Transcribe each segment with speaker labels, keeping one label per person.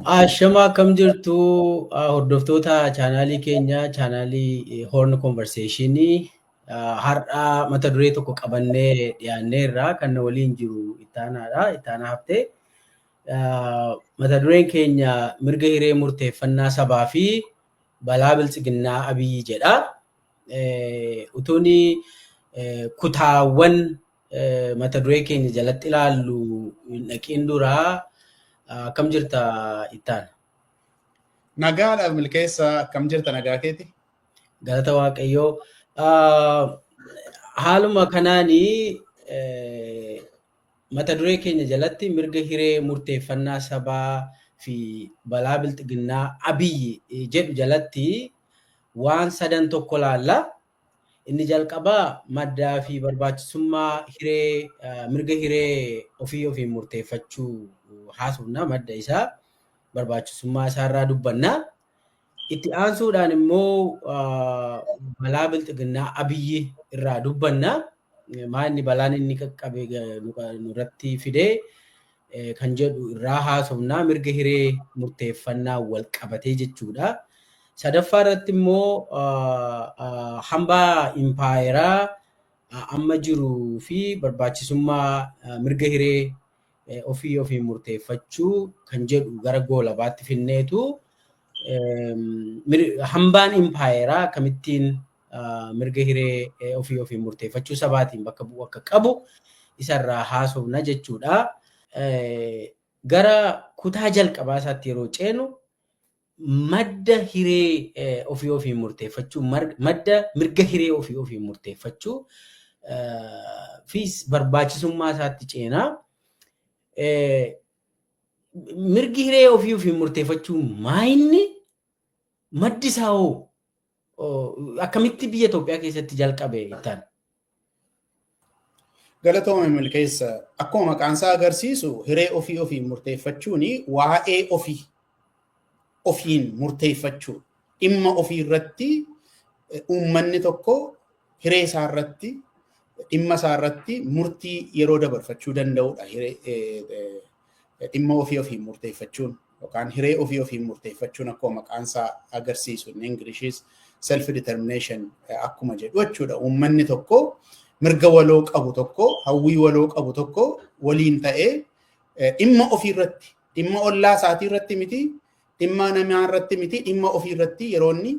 Speaker 1: Ashama, akkam jirtu hordoftoota chaanaalii keenya, chaanaalii Horn Conversation? Har'a mata duree tokko qabannee dhiyaanneerra. Kan na waliin jiru Ittaanaadha. Ittaanaa Haftee. Mata dureen keenya mirga hiree murteeffannaa sabaa fi balaa biltsiginnaa Abiyyi jedha. Utuuni kutaawwan mata duree keenya jalatti ilaallu hin dhaqiin duraa, akkam jirta, Ittaana?
Speaker 2: Nagaadha, Milkeessa. Akkam jirta, nagaa keeti?
Speaker 1: Galata Waaqayyoo. Haaluma kanaanii mata duree keenya jalatti mirga hiree murteeffannaa sabaa fi balaa bilxiginnaa Abiyyi jedhu jalatti waan sadan tokko laalla. Inni jalqabaa maddaa fi barbaachisummaa hiree mirga hiree ofii ofiin murteeffachuu haasofna, madda isaa, barbaachisummaa isaarraa dubbanna. Itti aansuudhaan immoo balaa bilxiginnaa Abiyyi irraa dubbanna. Maa inni balaan inni qaqqabe nurratti fidee kan jedhu irraa haasofna, mirga hiree murteeffannaa wal qabatee jechuudha. Sadaffaa irratti immoo hambaa impaayeraa amma jiruu fi barbaachisummaa mirga hiree ofii ofiin murteeffachuu kan jedhu gara goolabaatti finneetu, hambaan impaayeraa akkamittiin mirga hiree ofii ofiin murteeffachuu sabaatiin bakka bu'u akka qabu isarraa haasofna jechuudha. Gara kutaa jalqabaa isaatti yeroo ceenu, madda hiree ofii ofiin murteeffachuu, madda mirga hiree ofii ofiin murteeffachuu fi barbaachisummaa isaatti ceenaa. Mirgi hiree ofii ofiin murteeffachuu maayinni, maddi isaa hoo akkamitti biyya Itoophiyaa keessatti jalqabe, Ittaan?
Speaker 2: Galatoome, Milkeessa. Akkuma maqaan isaa agarsiisu, hiree ofii ofiin murteeffachuun waa'ee ofii ofiin murteeffachuu, dhimma ofii irratti uummanni tokko hiree isaa irratti, dhimma isaa irratti murtii yeroo dabarfachuu danda'udha. Dhimma ofii ofiin murteeffachuun yookaan hiree ofii ofiin murteeffachuun, akkuma maqaan isaa agarsiisu, in Englishis self determination akkuma jedhu jechuudha. Uummanni tokko mirga waloo qabu tokko, hawwii waloo qabu tokko waliin ta'ee dhimma ofii irratti, dhimma ollaa isaatii irratti miti, dhimma namaa irratti miti, dhimma ofii irratti yeroo inni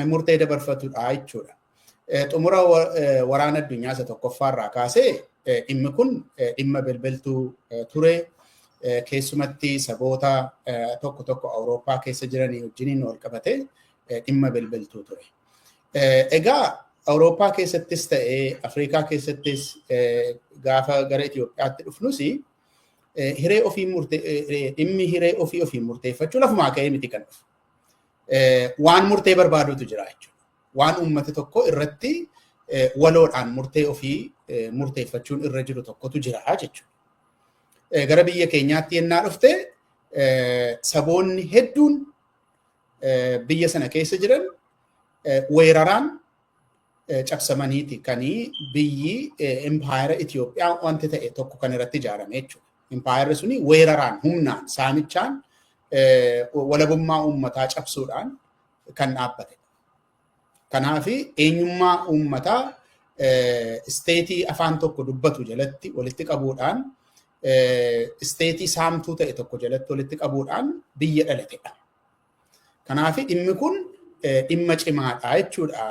Speaker 2: murtee dabarfatudha jechuudha. Xumura waraana addunyaa isa tokkoffaarraa kaasee dhimmi kun dhimma belbeltuu ture. Keessumatti saboota tokko tokko Awurooppaa keessa jiranii wajjiniin wal qabate dhimma belbeltuu ture. Egaa Awurooppaa keessattis ta'ee Afrikaa keessattis, gaafa gara Itoophiyaatti dhufnus, hiree ofii dhimmi hiree ofii ofiin murteeffachuu lafumaa ka'ee miti kan dhufu. Waan murtee barbaadutu jira jechuudha. Waan uummati tokko irratti waloodhaan murtee ofii murteeffachuun irra jiru tokkotu jira jechuudha. Gara biyya keenyaatti yennaa dhufte, saboonni hedduun biyya sana keessa jiran weeraraan cabsamaniiti kan biyyi impaayera Itoophiyaa wanti ta'e tokko kan irratti ijaarame jechuudha. Impaayerri suni weeraraan, humnaan, saamichaan, walabummaa uummataa cabsuudhaan kan dhaabbate. Kanaaf eenyummaa uummataa isteetii afaan tokko dubbatu jalatti walitti qabuudhaan, isteetii saamtuu ta'e tokko jalatti walitti qabuudhaan biyya dhalatedha. Kanaaf dhimmi kun dhimma cimaadha jechuudha.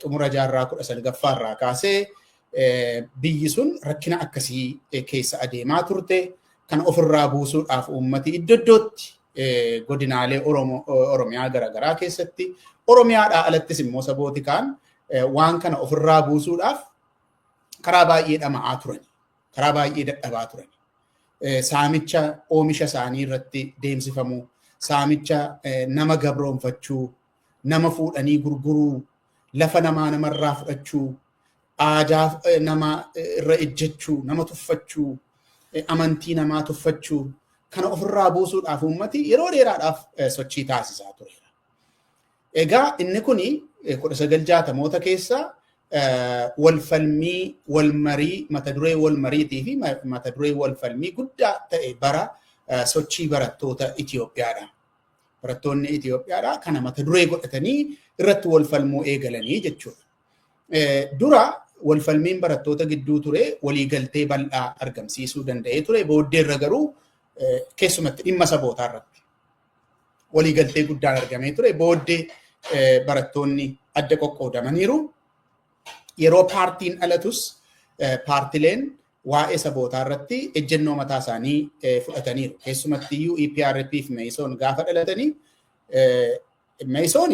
Speaker 2: Xumura jaarraa 19ffaarraa kaasee biyyi sun rakkina akkasii keessa adeemaa turte. Kan ofirraa buusuudhaaf uummati iddoo iddootti, godinaalee Oromiyaa garaagaraa keessatti, Oromiyaadhaa alattis immoo sabooti kaan waan kana ofirraa buusuudhaaf karaa baay'ee dhama'aa turan. Karaa baay'ee dadhabaa turan. Saamicha oomisha isaanii irratti deemsifamu, saamicha nama gabroonfachuu, nama fuudhanii gurguruu, lafa namaa namarraa fudhachuu, aadaa nama irra ejjechuu, nama tuffachuu, amantii namaa tuffachuu, kana ofirraa buusuudhaaf uummati yeroo dheeraadhaaf sochii taasisaa tureera. Egaa inni kuni 1960moota keessa walfalmii walmarii mata duree walmariitii fi mata duree walfalmii guddaa ta'e bara sochii barattoota Itoophiyaadha. Barattoonni Itoophiyaadha kana mata duree godhatanii irratti walfalmuu eegalanii jechuudha. Dura walfalmiin barattoota gidduu ture waliigaltee bal'aa argamsiisuu danda'ee ture. Booddeerra garuu keessumatti dhimma sabootaa irratti waliigaltee guddaan argamee ture. Booddee barattoonni adda qoqqoodamaniiru. Yeroo paartiin dhalatus paartileen waa'ee sabootaa irratti ejjennoo mataa isaanii fudhataniiru. Keessumatti iyyuu EPRP fi Meison gaafa dhalatanii, Meison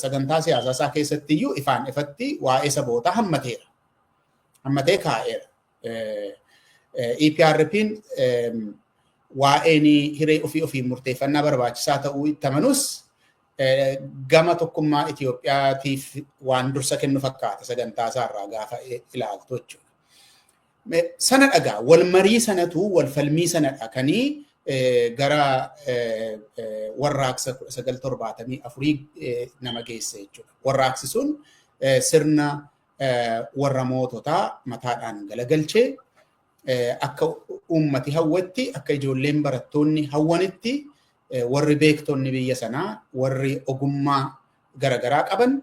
Speaker 2: sagantaa siyaasaa isaa keessatti iyyuu ifaan ifatti waa'ee sabootaa hammateera. Hammatee kaa'eera. EPRP'n waa'een hiree ofii ofiin murteeffannaa barbaachisaa ta'uu itti amanus, gama tokkummaa Itoophiyaatiif waan dursa kennu fakkaata sagantaa isaarraa gaafa ilaaltu jechuudha. Sana dhagaa wal marii sanatu, wal falmii sanadha kanii gara warraaqsa 1974 nama geesse jechuudha. Warraaqsi sun sirna warra moototaa mataadhaan galagalchee, akka uummati hawwatti, akka ijoolleen barattoonni hawwanitti, warri beektonni biyya sanaa, warri ogummaa garaagaraa qaban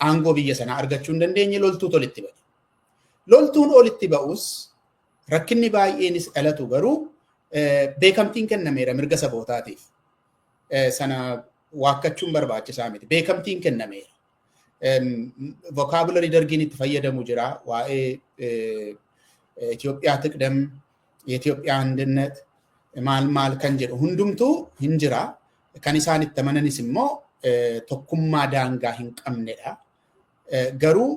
Speaker 2: aangoo biyya sanaa argachuu hin dandeenye, loltuutu olitti ba'e. Loltuun olitti ba'us, rakkinni baay'eenis dhalatu, garuu beekamtiin kennameera mirga sabootaatiif. Sana waakkachuun barbaachisaa miti. Beekamtiin kennameera. Vocabulary Dargiin itti fayyadamu jira. Waa'ee Itoophiyaa ትቅደም, የኢትዮጵያ አንድነት maal maal kan jedhu hundumtuu hin jira. Kan isaan itti amananis immoo tokkummaa daangaa hin qabnedha. Garuu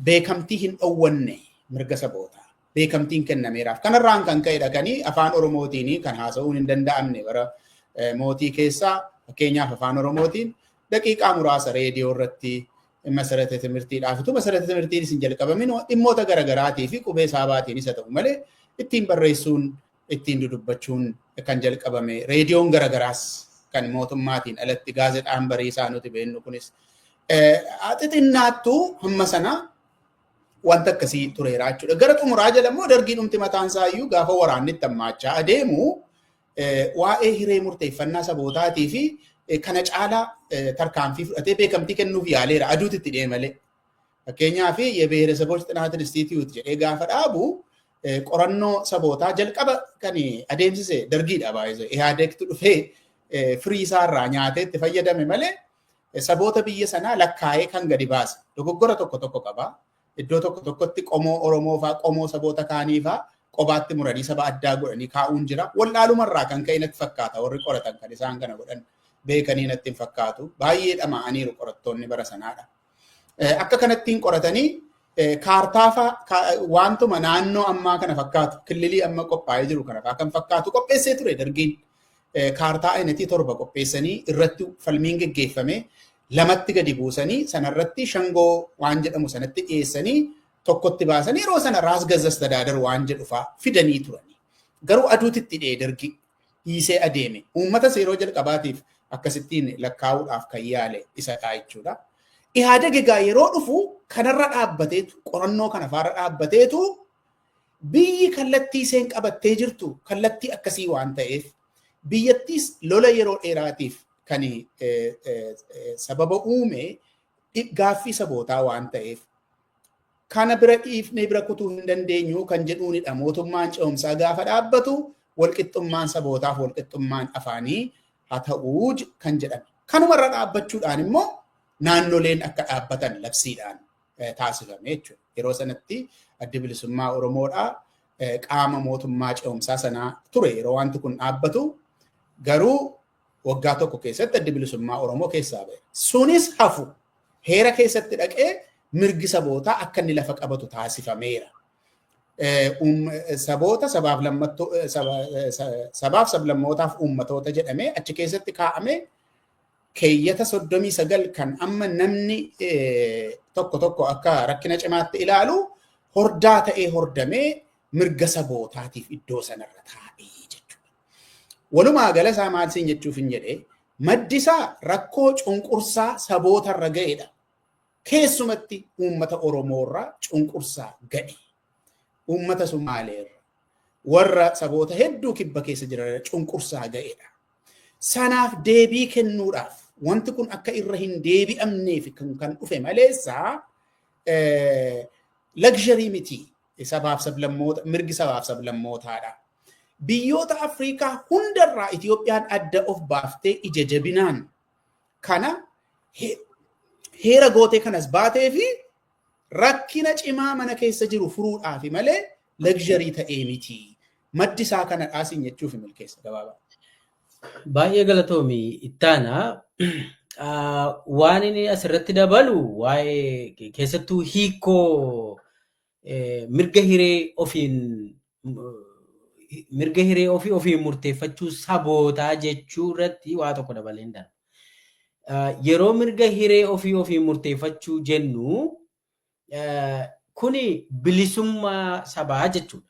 Speaker 2: beekamtii hin dhowwanne mirga sabootaa. Beekamtiin kennameeraaf. Kanarraan kan ka'e dhaqanii afaan Oromootiin kan haasa'uun hin danda'amne bara mootii keessaa, fakkeenyaaf afaan Oromootiin daqiiqaa muraasa reediyoo irratti መሰረተ ትምህርtiidhaaf utuu መሰረተ ትምህርtiinis hin jalqabamin, dhimmoota garaagaraatii fi qubee saabaatiinis haa ta'u malee ittiin barreessuun, ittiin dudubbachuun kan jalqabame, reediyoon garagaraas kan mootummaatiin alatti, gaazexaan Bariisaa nuti beennu kunis xixinnaattuu hamma sana wanta akkasii tureera jechuudha. Gara xumuraa jala immoo Dargii dhumti mataan isaa iyyuu gaafa waraanni itti hammaachaa adeemu waa'ee hiree murteeffannaa sabootaatii fi kana caalaa tarkaanfii fudhatee beekamtii kennuuf yaaleera, aduutti itti dhiyee malee. Fakkeenyaaf የብሔረሰቦች ጥናት ኢንስቲትዩት jedhee gaafa dhaabu, qorannoo sabootaa jalqaba kan adeemsise Dargiidha baay'ee. Ihaadeegtu dhufee firii isaarraa nyaatee itti fayyadame malee saboota biyya sanaa lakkaa'ee kan gadi baase. Dogoggora tokko tokko qaba. Iddoo tokko tokkotti qomoo Oromoo fa'aa, qomoo saboota kaanii fa'aa qobaatti muranii saba addaa godhanii kaa'uun jira. Wallaalumarraa kan ka'e natti fakkaata warri qoratan kan isaan kana godhan beekanii natti hin fakkaatu. Baay'ee dhama'aniiru qorattoonni bara sanaadha. Akka kanattiin qoratanii kaartaa fa'aa, wantuma naannoo ammaa kana fakkaatu, killilii amma qophaa'ee jiru kana fa'aa kan fakkaatu qopheessee ture Dargiin. Kaartaa ayinatii torba qopheessanii irratti falmiin geggeeffame, lamatti gadi buusanii, sanarratti shangoo waan jedhamu sanatti dhiyeessanii, tokkotti baasanii, yeroo sana ራስ ገዝ አስተዳደር waan jedhu fa'aa fidanii turani. Garuu aduutti dhee Dargi dhiisee adeeme. Uummatas yeroo jalqabaatiif akkasittiin lakkaa'uudhaaf kan yaale isadha jechuudha. Ihaadeg egaa yeroo dhufu kanarra dhaabbateetu, qorannoo kana faarra dhaabbateetu, biyyi kallattii isheen qabattee jirtu kallattii akkasii waan ta'eef, biyyattiis lola yeroo dheeraatiif kan sababa uume gaaffii sabootaa waan ta'eef, kana bira dhiifnee bira kutuu hin dandeenyu kan jedhuunidha. Mootummaan ce'umsaa gaafa dhaabbatu walqixxummaan sabootaaf walqixxummaan afaanii haa ta'uu kan jedhame. Kanumarra dhaabbachuudhaan immoo naannoleen akka dhaabbatan labsiidhaan taasifame jechuudha. Yeroo sanatti Addi Bilisummaa Oromoodhaa qaama mootummaa ce'umsaa sanaa ture yeroo wanti kun dhaabbatu, garuu waggaa tokko keessatti Addi Bilisummaa Oromoo keessaa ba'e. Sunis hafu heera keessatti dhaqee mirgi sabootaa akka inni lafa qabatu taasifameera. Saboota sabaaf sablammootaaf uummatoota jedhamee achi keessatti kaa'amee, keeyyata 39 kan amma namni tokko tokko akka rakkina cimaatti ilaalu hordaa ta'ee hordamee mirga sabootaatiif iddoo sanarra taa'ee jechuudha. Walumaa gala isaa maal siin jechuuf hin jedhee, Maddi isaa rakkoo cunqursaa sabootarra ga'edha. Keessumatti uummata Oromoorraa cunqursaa ga'e. Uummata Sumaaleerra, warra saboota hedduu kibba keessa jiran cunqursaa ga'edha. Sanaaf deebii kennuudhaaf, wanti kun akka irra hin deebi'amneef kan dhufe maleessaa luxury miti sabaaf sablammoota, mirgi sabaaf sablammootaadha. Biyyoota Afrikaa hundarraa Itoophiyaan adda of baaftee ija jabinaan kana heera gootee kanas baatee fi rakkina cimaa mana keessa jiru furuudhaafi malee luxury ta'ee miti. Maddi isaa kana dhaasiin jechuuf milkeessa gabaabaa.
Speaker 1: Baay'ee galatoomi, Ittaana. Waan inni asirratti dabalu waa'ee keessattuu hiikoo mirga hiree ofii ofiin murteeffachuu sabootaa jechuu irratti waa tokko dabalee hin darba. Yeroo mirga hiree ofii ofiin murteeffachuu jennu, kuni bilisummaa sabaa jechuudha.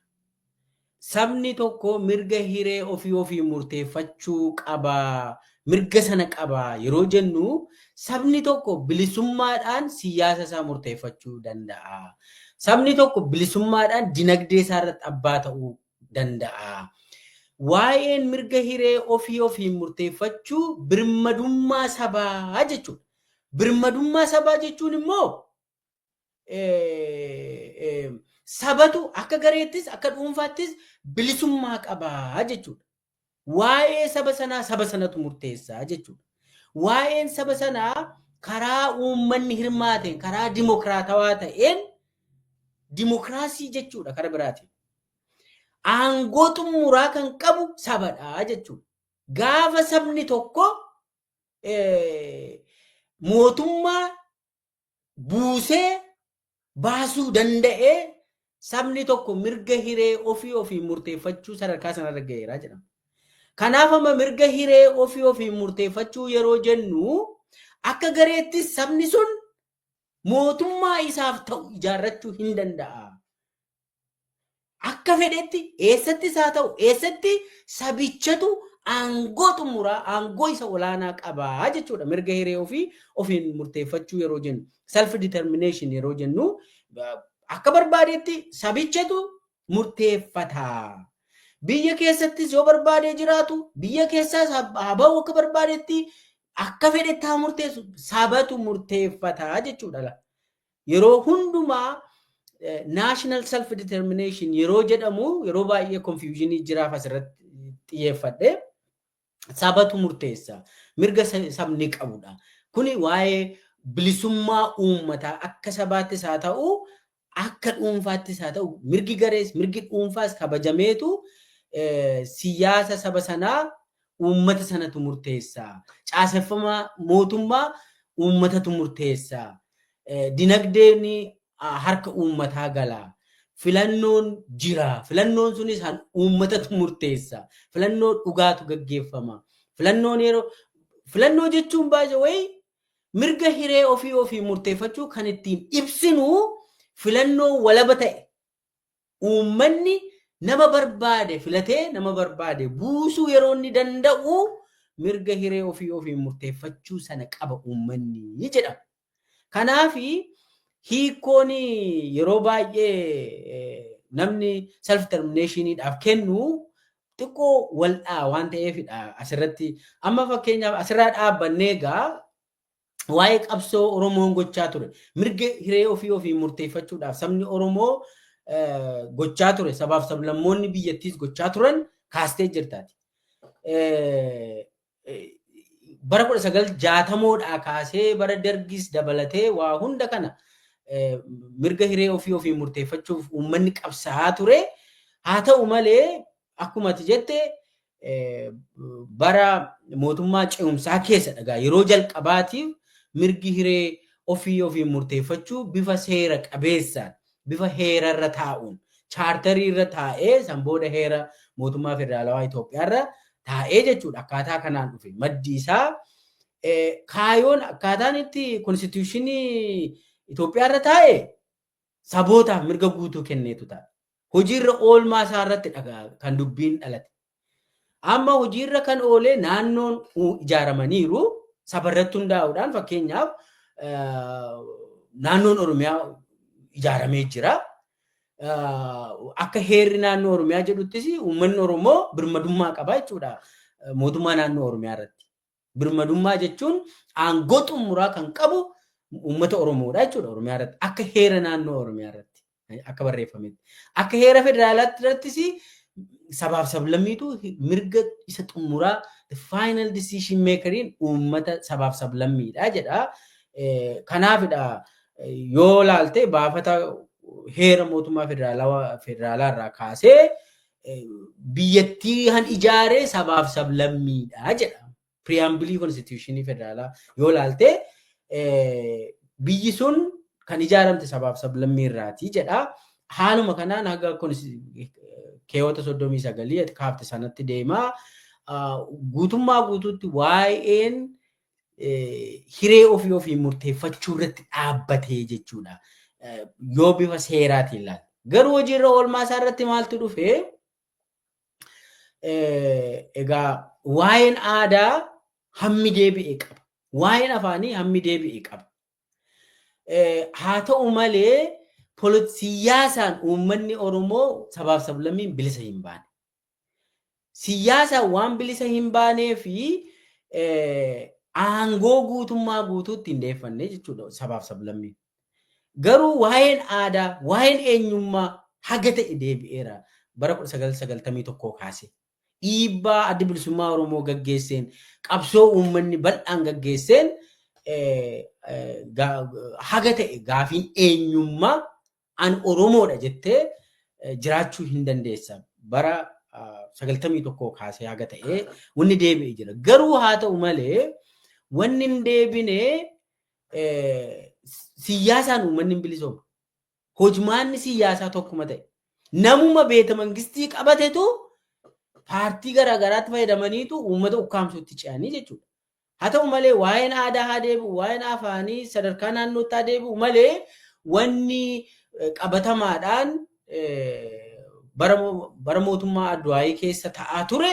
Speaker 1: Sabni tokko mirga hiree ofii ofiin murteeffachuu qabaa, mirga sana qabaa yeroo jennu, sabni tokko bilisummaadhaan siyaasa isaa murteeffachuu danda'a. Sabni tokko bilisummaadhaan dinagdee isaa irratti abbaa ta'uu danda'a. Waa'een mirga hiree ofii ofiin murteeffachuu birmadummaa sabaa jechuudha. Birmadummaa sabaa jechuun immoo sabatu akka gareettis akka dhuunfaattis bilisummaa qabaa jechuudha. Waa'ee saba sanaa saba sanatu murteessaa jechuudha. Waa'een saba sanaa karaa uummanni hirmaateen, karaa dimokiraatawaa ta'een, dimokiraasii jechuudha karaa biraatiin. Aangoo xumuraa kan qabu sabadha jechuudha. Gaafa sabni tokko mootummaa buusee baasuu danda'ee, sabni tokko mirga hiree ofii ofii murteeffachuu sadarkaa sanarra ga'eera jedhama. Kanaaf amma mirga hiree ofii ofii murteeffachuu yeroo jennu, akka gareettis sabni sun mootummaa isaaf ta'u ijaarrachuu hin danda'a. Akka fedhetti, eessattis haa ta'u eessatti, sabichatu aangoo xumuraa, aangoo isa olaanaa qabaa jechuudha. Mirga hiree ofii ofiin murteeffachuu yeroo jennu, self determination yeroo jennu, akka barbaadetti sabichatu murteeffata. Biyya keessattis yoo barbaadee jiraatu, biyya keessaas haa ba'u, akka barbaadetti akka fedhetti haa murteessu, sabatu murteeffata jechuudha. Yeroo hundumaa national self determination yeroo jedhamu yeroo baay'ee confusionii jiraaf asirratti xiyyeeffadhe. Sabatu murteessa, mirga sabni qabudha. Kuni waa'ee bilisummaa uummataa, akka sabaattis haa ta'u akka dhuunfaattis haa ta'u, mirgi garees mirgi dhuunfaas kabajameetu siyaasa saba sanaa uummata sanatu murteessa. Caaseffama mootummaa uummatatu murteessa. Dinagdeen harka uummataa gala. Filannoon jira. Filannoon sunis uummatatu murteessa. Filannoo dhugaatu gaggeeffama. Filannoon yeroo filannoo jechuun baay'ee wayii mirga hiree ofii ofii murteeffachuu kan ittiin ibsinu, filannoo walaba ta'e, uummanni nama barbaade filatee nama barbaade buusuu yeroo inni danda'u, mirga hiree ofii ofii murteeffachuu sana qaba uummanni jedhama. Kanaafi hiikkoon yeroo baay'ee namni self determinationiidhaaf kennu xiqqoo waldhaa waan ta'eefidha asirratti. Amma fakkeenyaaf asirraa dhaabbannee egaa waa'ee qabsoo Oromoon gochaa ture, mirga hiree ofii ofii murteeffachuudhaaf sabni Oromoo gochaa ture, sabaaf sablammoonni biyyattiis gochaa turan kaastee jirtaati. Bara 1960moodhaa kaasee, bara Dargis dabalatee, waa hunda kana mirga hiree ofii ofii murteeffachuuf uummanni qabsaa'aa ture. Haa ta'u malee, akkuma ati jette, bara mootummaa ce'umsaa keessa dhagaa yeroo jalqabaatiif mirgi hiree ofii ofii murteeffachuu bifa seera qabeessaan, bifa heerarra taa'uun, chaartarii irra taa'ee, san booda heera mootummaa federaalawaa Itoophiyaarra taa'ee jechuudha. Akkaataa kanaan dhufe. Maddi isaa, kaayoon, akkaataan itti constitutionii Itoophiyaarra taa'e sabootaaf mirga guutuu kenneetu ta'a. Hojiirra oolmaa isaa irratti kan dubbiin dhalate. Amma hojiirra kan oole naannoon ijaaramaniiru sabarratti hundaa'uudhaan, fakkeenyaaf naannoon Oromiyaa ijaaramee jira. Akka heerri naannoo Oromiyaa jedhuttis uummanni Oromoo birmadummaa qaba jechuudha mootummaa naannoo Oromiyaa irratti. Birmadummaa jechuun aangoo xumuraa kan qabu uummata Oromoodha jechuudha Oromiyaa irratti, akka heera naannoo Oromiyaa irratti akka barreeffametti. Akka heera federaalaatti irrattis sabaaf sablammiitu mirga isa xumuraa, the final decision makeriin uummata sabaaf sablammiidha jedha. Kanaafidha yoo laalte baafata heera mootummaa federaalaa irraa kaasee biyyattii han ijaare sabaaf sablammiidha jedha. Preamble constitutionii federaalaa yoo laalte biyyi sun kan ijaaramte sabaaf sablammii irraati jedha. Haaluma kanaan haga keewwata 39 kaafte sanatti deemaa. Guutummaa guutuutti waa'een hiree ofii ofii murteeffachuu irratti dhaabbatee jechuudha. Yoo bifa seeraatiin ilaalle. Garuu hojiirra oolmaa isaa irratti maaltu dhufee? Egaa waa'een aadaa hammi deebi'e qaba. Waa'een afaanii hammi deebi'e qaba. Haa ta'u malee siyaasaan uummanni Oromoo sabaaf sablammiin bilisa hin baane. Siyaasaan waan bilisa hin baanee fi aangoo guutummaa guutuutti hin deeffanne jechuudha sabaaf sablammiin. Garuu waa'een aadaa, waa'een eenyummaa haga ta'e deebi'eera bara 1991 kaase. Dhiibbaa Adda Bilisummaa Oromoo gaggeesseen, qabsoo uummanni bal'aan gaggeesseen haga ta'e gaafiin eenyummaa an Oromoodha jettee jiraachuu hin dandeessa. Bara 91 kaasee haga ta'e wanni deebi'e jira. Garuu haa ta'u malee wanni hin deebine siyaasaan uummanni hin bilisoomne. Hojmaanni siyaasaa tokkuma ta'e. Namuma beeta mangistii qabatetu paartii garaagaraatti fayyadamaniitu uummata ukkaamsuutti ce'anii jechuudha. Haa ta'u malee waa'een aadaa haa deebi'u, waa'een afaanii sadarkaa naannootti haa deebi'u malee wanni qabatamaadhaan bara mootummaa Adduwaayii keessa ta'aa ture,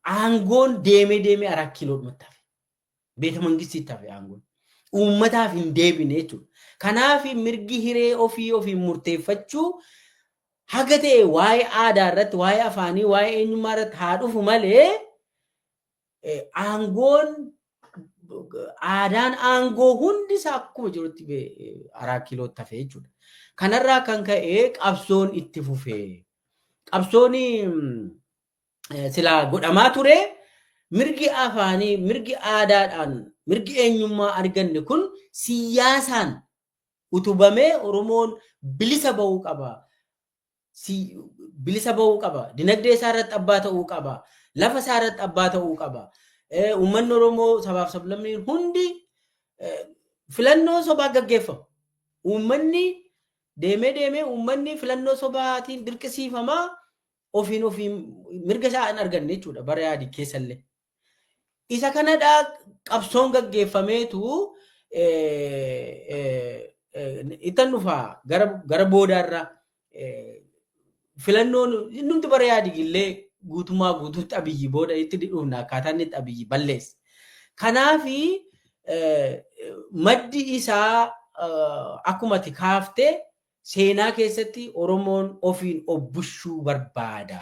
Speaker 1: aangoon deemee deemee Araa Kiiloodhumatti hafe. Beeta mangistiitti hafe aangoon. Uummataaf hin deebine jechuudha. Kanaaf mirgi hiree ofii ofii murteeffachuu haga ta'e waa'ee aadaa irratti, waa'ee afaanii, waa'ee eenyummaa irratti haa dhufu malee aangoon aadaan aangoo hundi isaa akkuma jirutti Araa Kiilootti hafe jechuudha. Kanarraa kan ka'e qabsoon itti fufe. Qabsoon silaa godhamaa ture mirgi afaanii, mirgi aadaadhaan, mirgi eenyummaa arganne kun siyaasaan utubamee Oromoon bilisa bahuu qaba. Bilisa bahuu qaba. Dinagdee isaa irratti abbaa ta'uu qaba. Lafa isaa irratti abbaa ta'uu qaba. Uummanni Oromoo sabaaf sablammiin hundi filannoo sobaa gaggeeffamu. Uummanni deemee deemee uummanni filannoo sobaatiin dirqisiifamaa ofiin ofiin mirga isaa hin arganne jechuudha bara yaadii keessallee. Isa kanadhaa qabsoon gaggeeffameetu ittan dhufaa gara boodaarra filannoon innumti bara yaadii illee guutummaa guutuutti Abiyyi booda itti dhufna, akkaataa inni itti Abiyyi balleesse. Kanaafi maddi isaa akkuma ati kaaftee seenaa keessatti Oromoon ofiin of bushuu barbaada.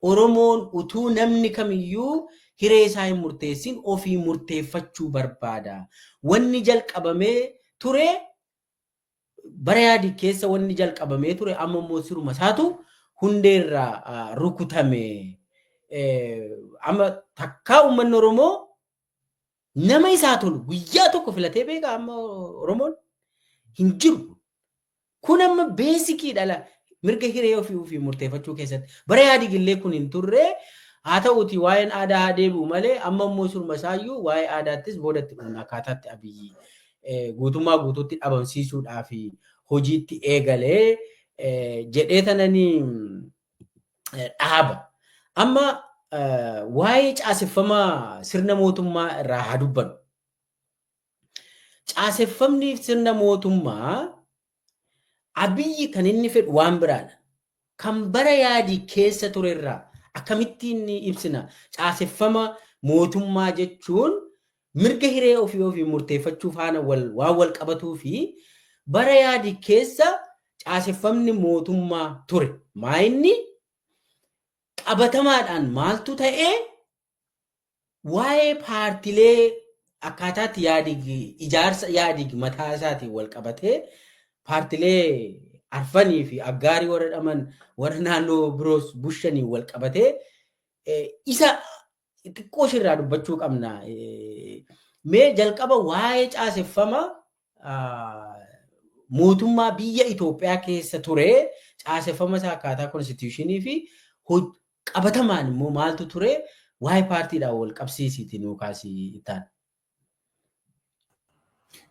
Speaker 1: Oromoon utuu namni kamiyyuu hiree isaa hin murteessin ofii murteeffachuu barbaada. Wanni jalqabamee ture bara yaadii keessa, wanni jalqabamee ture amma immoo siruma isaatu hundeerraa rukutame. Amma takkaa uummanni Oromoo nama isaa tolu guyyaa tokko filatee beekaa amma Oromoon? Hin jiru. Kun amma basic dhala mirga hiree ofii ofii murteeffachuu keessatti. Bara yaadii illee kun hin turre. Haa ta'uuti waa'een aadaa haa deebi'u malee amma immoo surma isaayyuu waa'ee aadaattis boodatti dhufna, akkaataatti Abiyyi guutummaa guutuutti dhabamsiisuudhaaf hojiitti eegalee jedhee tananii dhaaba. Amma waa'ee caaseffama sirna mootummaa irraa haa dubbannu. Caaseffamni sirna mootummaa Abiyyi kan inni fedhu waan biraadha. Kan bara yaadii keessa turerraa akkamittiin ibsina? Caaseffama mootummaa jechuun mirga hiree ofii ofii murteeffachuu faana waan wal qabatuu fi bara yaadii keessa caaseffamni mootummaa ture. Maa inni qabatamaadhaan maaltu ta'ee waa'ee paartilee akkaataatti yaadii ijaarsa yaadii mataa isaatiin wal qabatee paartilee arfanii fi aggaarii warra dhaman warra naannoo biroos bushanii wal qabatee isa xiqqoo ishirraa dubbachuu qabna. Mee jalqaba waa'ee caaseffama mootummaa biyya Itoophiyaa keessa ture, caaseffama isaa akkaataa constitutionii fi qabatamaan immoo maaltu ture, waa'ee paartiidhaan wal qabsiisiiti nuu kaasii ittaan.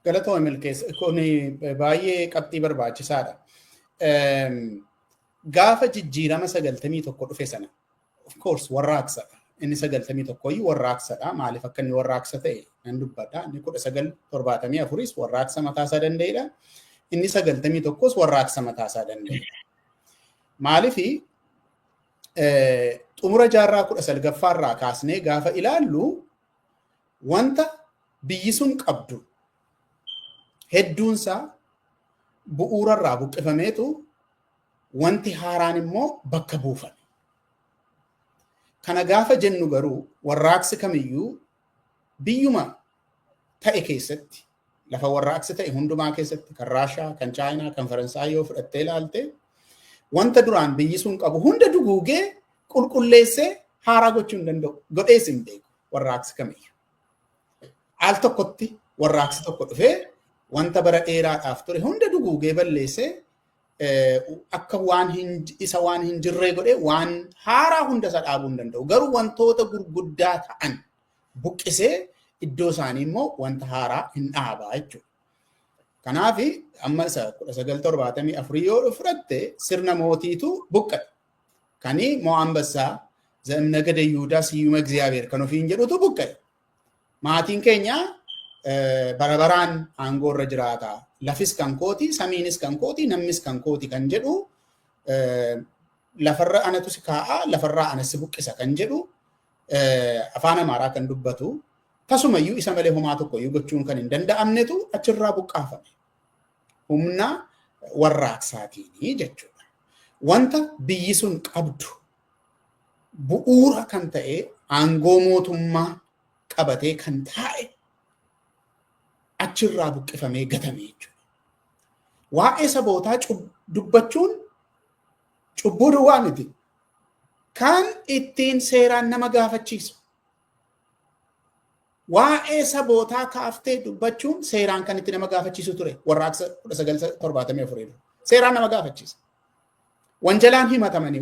Speaker 2: Galatooma Milkeessa, kun baay'ee qabxii barbaachisaadha. Gaafa jijjiirama 91 dhufe sana, of course, warraaqsadha. Inni 91yyuu warraaqsadha. Maaliif akka inni warraaqsa ta'e nan dubbadha. Inni 1974s warraaqsa mataasaa danda'edha. Inni 91s warraaqsa mataasaa danda'edha. Maaliifi xumura jaarraa 19ffaarraa kaasnee gaafa ilaallu wanta biyyi sun qabdu hedduunsaa bu'uurarraa buqqifameetu wanti haaraan immoo bakka buufame. Kana gaafa jennu garuu warraaqsi kamiyyuu biyyuma ta'e keessatti, lafa warraaqsi ta'e hundumaa keessatti, kan Raashaa, kan Chaayinaa, kan Faransaay yoo fudhattee ilaalte, wanta duraan biyyi sun qabu hunda duguugee qulqulleessee haaraa gochuu hin danda'u. Godhees hin beeku warraaqsi kamiyyuu. Al tokkotti warraaqsi tokko dhufee wanta bara dheeraadhaaf ture hunda duguugee balleessee akka waan hin isa waan hin jirree godhee waan haaraa hunda isa dhaabuu hin danda'u. Garuu wantoota gurguddaa ta'an buqqisee iddoo isaanii immoo wanta haaraa hin dhaabaa jechuudha. Kanaaf amma isa 1974 yoo fudhatte sirna mootiitu buqqa'e. Kani moo Ambassaa Ze'imnagada Yihudaa Siyyuma Egziyaabeer kan ofiin jedhutu buqqa'e. Maatiin keenya bara baraan aangoo irra jiraata. Lafis kan kooti, samiinis kan kooti, namnis kan kooti kan jedhu, lafarra anatu si kaa'a, lafarraa ana si buqqisa kan jedhu, afaan Amaaraa kan dubbatu, tasumayyuu isa malee homaa tokkoyyuu gochuun kan hin danda'amnetu achirraa buqqaafame. Humna warraaqsaatiin jechuudha. Wanta biyyi sun qabdu bu'uura kan ta'e aangoo mootummaa qabatee kan taa'e achirraa buqqifamee gatame jechuudha. Waa'ee sabootaa dubbachuun cubbuu duwwaa miti. Kan ittiin seeraan nama gaafachiisu. Waa'ee sabootaa kaaftee dubbachuun seeraan kan itti nama gaafachiisu ture warraaqsa 1974 dura. Seeraan nama gaafachiisa. Wanjalaan himatamanii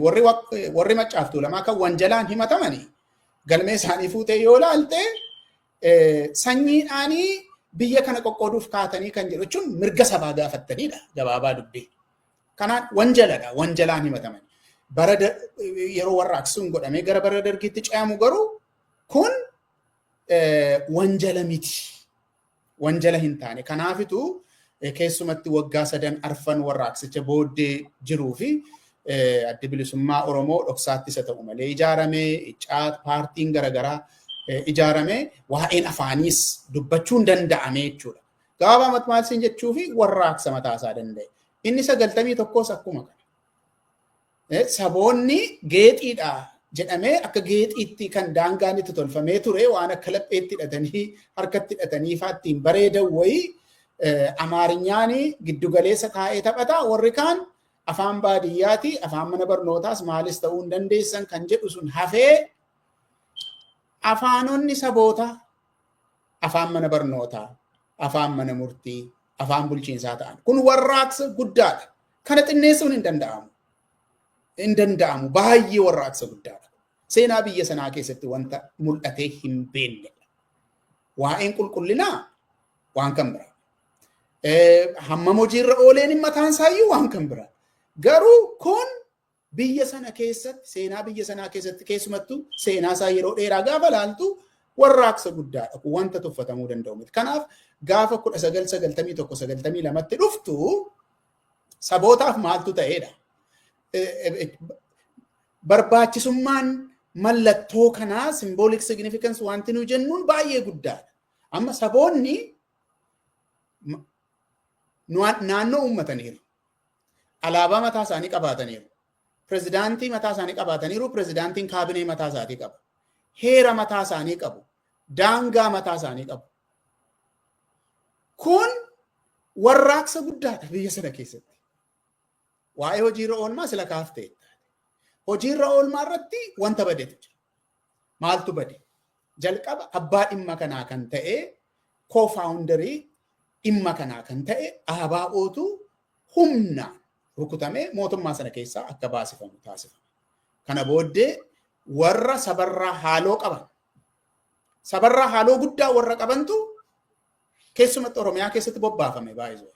Speaker 2: warri maccaaftuu lamaa kan wanjalaan himatamanii galmee isaanii fuutee yoo ilaalte sanyiidhaanii biyya kana qoqqooduuf kaatanii kan jedhu jechuun mirga sabaa gaafattanidha gabaabaa dubbii. Kanaan wanjaladha, wanjalaan himataman. Bara yeroo warraaqsi sun godhamee gara bara dargiitti ce'amu garuu kun wanjala miti. Wanjala hin taane. Kanaafitu keessumatti waggaa sadan arfan warraaqsicha booddee jiruu fi addi bilisummaa Oromoo dhoksaatti isa ta'u malee ijaarame, icaat paartiin garaagaraa ijaarame, waa'een afaaniis dubbachuun danda'ame jechuudha. Gabaabaa maal siin jechuu fi warraaqsa mataasaa danda'e. Inni 91s akkuma kana. Saboonni geexiidha jedhamee akka geexiitti kan daangaan itti tolfamee ture, waan akka lapheetti hidhatanii harkatti hidhatanii fa'aa ittiin bareedan wayii, Amaarinyaan giddugaleessa taa'ee taphata, warri kaan afaan baadiyyaati, afaan mana barnootaas maalis ta'uu hin dandeessan kan jedhu sun hafee afaanonni saboota afaan mana barnootaa, afaan mana murtii, afaan bulchiinsaa ta'an. Kun warraaqsa guddaadha. Kana xinneessuun hin danda'amu. Hin danda'amu. Baay'ee warraaqsa guddaadha. Seenaa biyya sanaa keessatti wanta mul'atee hin beeknedha. Waa'een qulqullinaa waan kan biraa. Hammam hojiirra ooleen mataan isaayyuu waan kan biraa. Garuu kun biyya sana keessatti, seenaa biyya sanaa keessatti, keessumattuu seenaa isaa yeroo dheeraa gaafa laaltu warraaqsa guddaadha. Kun wanta tuffatamuu danda'u miti. Kanaaf gaafa 1991 92tti dhuftu sabootaaf maaltu ta'edha. Barbaachisummaan mallattoo kanaa, symbolic significance wanti nu jennuun, baay'ee guddaadha. Amma saboonni naannoo uummataniiru. Alaabaa mataa isaanii qabaataniiru. Pirezidaantii mataa isaanii qabaataniiru. Pirezidaantiin kaabinee mataa isaatii qaba. Heera mataa isaanii qabu. Daangaa mataa isaanii qabu. Kun warraaqsa guddaadha biyya sana keessatti. Waa'ee hojiirra oolmaa sila kaaftee. Hojiirra oolmaa irratti wanta badetu jira. Maaltu bade? Jalqaba abbaa dhimma kanaa kan ta'e, co-founderii dhimma kanaa kan ta'e ABO'tu humnaan rukutamee mootummaa sana keessaa akka baasifamu taasifame. Kana booddee warra sabarraa haaloo qaban, sabarraa haaloo guddaa warra qabantu keessumatti Oromiyaa keessatti bobbaafame baay'ee.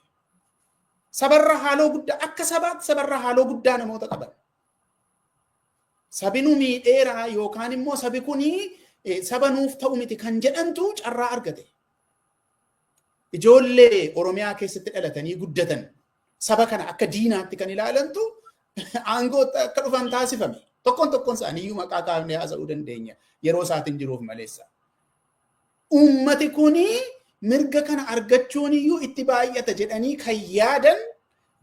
Speaker 2: Sabarraa haaloo guddaa, akka sabaatti sabarraa haaloo guddaa namoota qaban. Sabi nu miidheeraa yookaan immoo sabi kunii saba nuuf ta'u miti kan jedhantu carraa argate. Ijoollee Oromiyaa keessatti dhalatanii guddatan saba kana akka diinaatti kan ilaalantu aangoo akka dhufan taasifame. Tokkoon tokkoon isaaniiyyuu maqaa kaafnee haasa'uu dandeenya yeroo isaatiin jiruuf maleessa. Uummati kuni mirga kana argachuun iyyuu itti baay'ata jedhanii kan yaadan,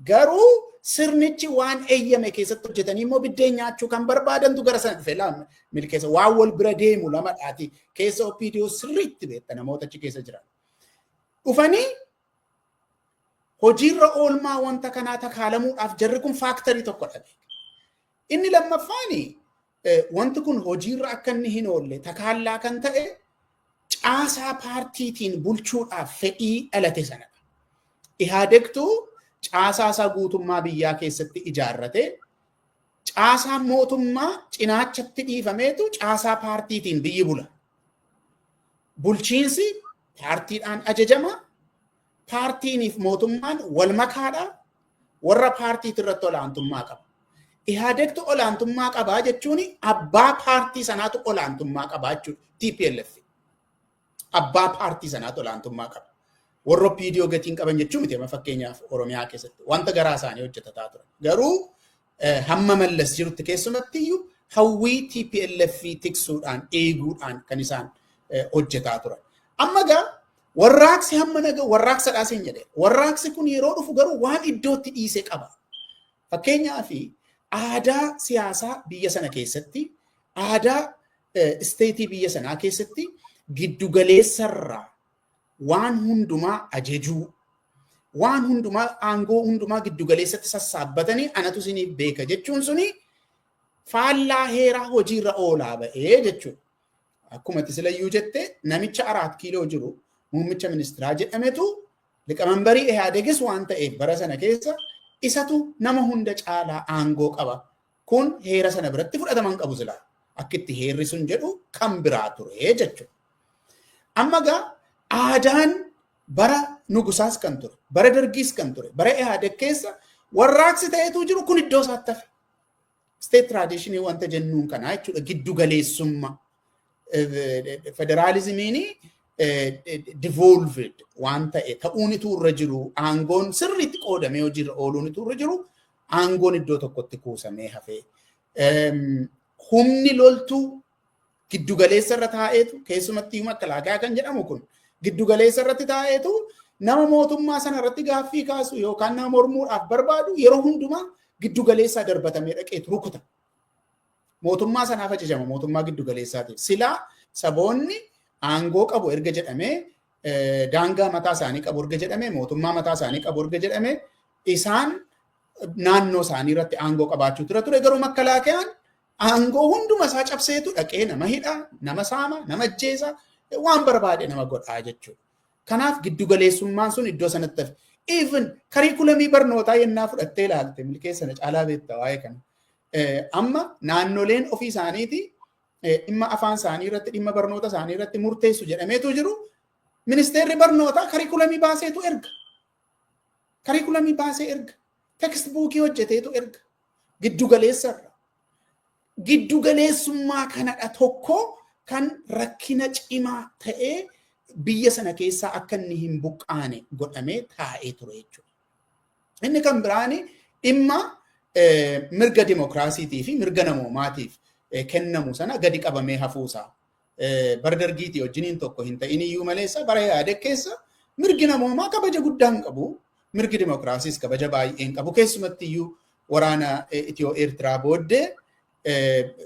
Speaker 2: garuu sirnichi waan eeyyame keessatti hojjetanii immoo biddeen nyaachuu kan barbaadantu gara sana dhufe. Lama milkeessa waan wal bira deemu lamadhaati. Keessa OPDO sirriitti beekta, namoota achi keessa jiran. Dhufanii hojiirra oolmaa wanta kanaa takaalamuudhaaf jarri kun factorii tokko dhabe. Inni lammaffaani, wanti kun hojiirra akka inni hin oolle takaallaa kan ta'e caasaa paartiitiin bulchuudhaaf fedhii dhalate sanadha. Ihaadegtu caasaa isaa guutummaa biyyaa keessatti ijaarrate, caasaa mootummaa cinaachatti dhiifameetu caasaa paartiitiin biyyi bula. Bulchiinsi paartiidhaan ajajama. Paartiiniif mootummaan wal makaadha. Warra paartiitu irratti olaantummaa qaba. Ihaadegtu olaantummaa qabaa jechuun abbaa paartii sanaatu olaantummaa qabaa jechuudha. TPLF. Abbaa paartii sanaatu olaantummaa qaba. Warra OPDO gatiin qaban jechuu miti. Amma fakkeenyaaf Oromiyaa keessatti wanta garaa isaanii hojjetataa turan. Garuu hamma Mallas jirutti keessumatti iyyuu hawwii TPLF tiksuudhaan, eeguudhaan kan isaan hojjetaa turan. Amma gaa warraaqsi hamma naga warraaqsadhaa siin jedhe. Warraaqsi kun yeroo dhufu garuu waan iddootti dhiise qaba. Fakkeenyaaf aadaa siyaasaa biyya sana keessatti, aadaa stateii biyya sanaa keessatti giddugaleessarraa waan hundumaa ajajuu, waan hundumaa, aangoo hundumaa giddugaleessatti sassaabbatanii anatu isiniif beeka jechuun suni faallaa heeraa hojiirra oolaa ba'ee jechuudha. Akkuma itti silayyuu jette, namicha Araat Kiiloo jiru muummicha ministiraa jedhametu liqamanbarii Ihaadegis waan ta'eef bara sana keessa isatu nama hunda caalaa aangoo qaba. Kun heera sana biratti fudhataman qabu silaa. Akka itti heerri sun jedhu kan biraa ture jechuudha. Amma gaa aadaan bara Nugusaas kan ture, bara Dargiis kan ture, bara Ihaadeg keessa warraaqsi ta'etu jiru kun iddoo isaatti hafe. State traditionii wanta jennuun kanaa jechuudha, giddu galeessummaa. Federaalizimiin devolved waan ta'e ta'uunitu irra jiru, aangoon sirriitti qoodamee hojiirra ooluunitu irra jiru, aangoon iddoo tokkotti kuusamee hafee. Humni loltuu giddugaleessa irra taa'eetu, keessumatti makalaakaa kan jedhamu kun giddugaleessa irratti taa'eetu, nama mootummaa sana irratti gaaffii kaasu yookaan nama mormuudhaaf barbaadu yeroo hundumaa giddugaleessaa darbatamee dhaqeetu rukuta. Mootummaa sanaaf ajajama, mootummaa giddugaleessaatiif. Silaa saboonni aangoo qabu erga jedhamee, daangaa mataa isaanii qabu erga jedhamee, mootummaa mataa isaanii qabu erga jedhamee, isaan naannoo isaanii irratti aangoo qabaachuu ture ture. Garuu makkalaakayaan aangoo hunduma isaa cabseetu dhaqee nama hidha, nama saama, nama ajjeesa, waan barbaade nama godhaa jechuudha. Kanaaf giddugaleessummaan sun iddoo sanatti hafe. Even curriculumii barnootaa yennaa fudhattee ilaalte, milkeessana caalaa beekta waa'ee kana. Amma naannoleen ofii isaaniiti dhimma afaan isaanii irratti, dhimma barnoota isaanii irratti murteessu jedhameetu jiru. Ministeerri barnootaa curriculumii baaseetu erga. Curriculumii baasee erga. Textbookii hojjeteetu erga. Giddugaleessarra. Giddugaleessummaa kanadha tokko kan rakkina cimaa ta'ee biyya sana keessaa akka inni hin buqqaane godhamee taa'ee ture jechuudha. Inni kan biraani dhimma mirga dimokiraasiitii fi mirga namoomaatiif kennamu sana gadi qabamee hafuusaa. Bara dargiitii wajjiniin tokko hin ta'in iyyuu maleessa bara yaada keessa mirgi namoomaa kabaja guddaa hin qabu. Mirgi dimokiraasiis kabaja baay'ee hin qabu. Keessumatti iyyuu waraana Itiyoo Eertiraa booddee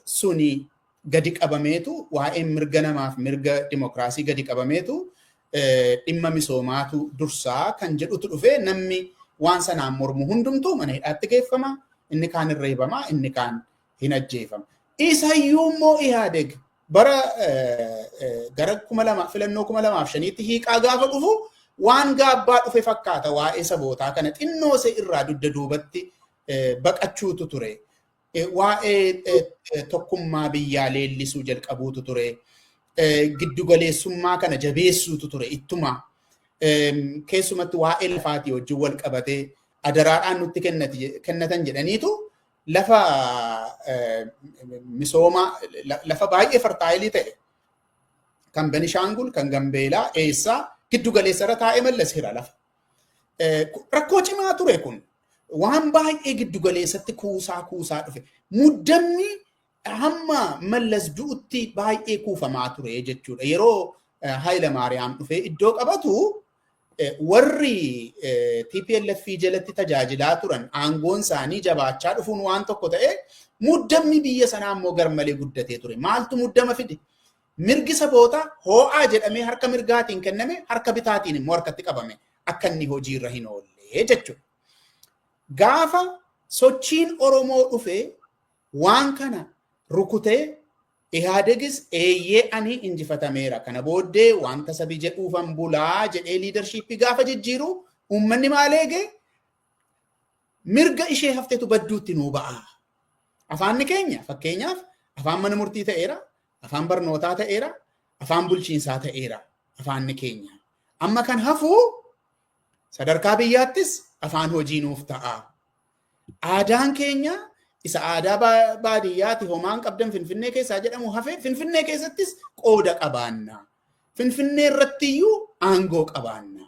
Speaker 2: suni gadi qabameetu, waa'een mirga namaaf mirga dimokiraasii gadi qabameetu, dhimma misoomaatu dursaa kan jedhutu dhufee, namni waan sanaan mormu hundumtuu mana hidhaatti geeffama, inni kaan hin reebama, inni kaan hin ajjeefama. Isayyuu immoo Ihaadeg bara gara 2000 filannoo 2005tti hiiqaa gaafa dhufu waan gaabbaa dhufe fakkaata. Waa'ee sabootaa kana xinnoo ishee irraa dugda duubatti baqachuutu ture. Waa'ee tokkummaa biyyaa leellisuu jalqabuutu ture. Giddugaleessummaa kana jabeessuutu ture ittuma. Keessumatti waa'ee lafaatii wajjin wal qabatee adaraadhaan nutti kennatan jedhaniitu lafa misoomaa, lafa baay'ee fertile ta'e kan Benishaangul, kan Gambeelaa eessaa giddu galeessarra taa'ee Mallas hira lafa. Rakkoo cimaa ture kun. Waan baay'ee giddu galeessatti kuusaa kuusaa dhufe. Muddamni hamma Mallas du'utti baay'ee kuufamaa ture jechuudha. Yeroo Haayila Maariyaam dhufee iddoo qabatu, warri TPLF jalatti tajaajilaa turan aangoon isaanii jabaachaa dhufuun waan tokko ta'e, muddamni biyya sanaa immoo garmalee guddatee ture. Maaltu muddama fide? Mirgi saboota hoo'aa jedhamee harka mirgaatiin kenname harka bitaatiin immoo harkatti qabame, akka inni hojiirra hin oolle jechuudha. Gaafa sochiin Oromoo dhufee waan kana rukutee, Ihaadegis "Eeyyee, ani injifatameera, kana booddee wanta sabi jedhuufan bulaa" jedhee leadership gaafa jijjiiru, uummanni maal eege? Mirga ishee haftetu badduutti nuu ba'a. Afaanni keenya fakkeenyaaf afaan mana murtii ta'eera, afaan barnootaa ta'eera, afaan bulchiinsaa ta'eera afaanni keenya. Amma kan hafu sadarkaa biyyaattis afaan hojii nuuf ta'a. Aadaan keenya isa aadaa baadiyyaati homaan qabdan Finfinnee keessaa jedhamu hafe, Finfinnee keessattis qooda qabaanna. Finfinnee irrattiyyuu aangoo qabaanna.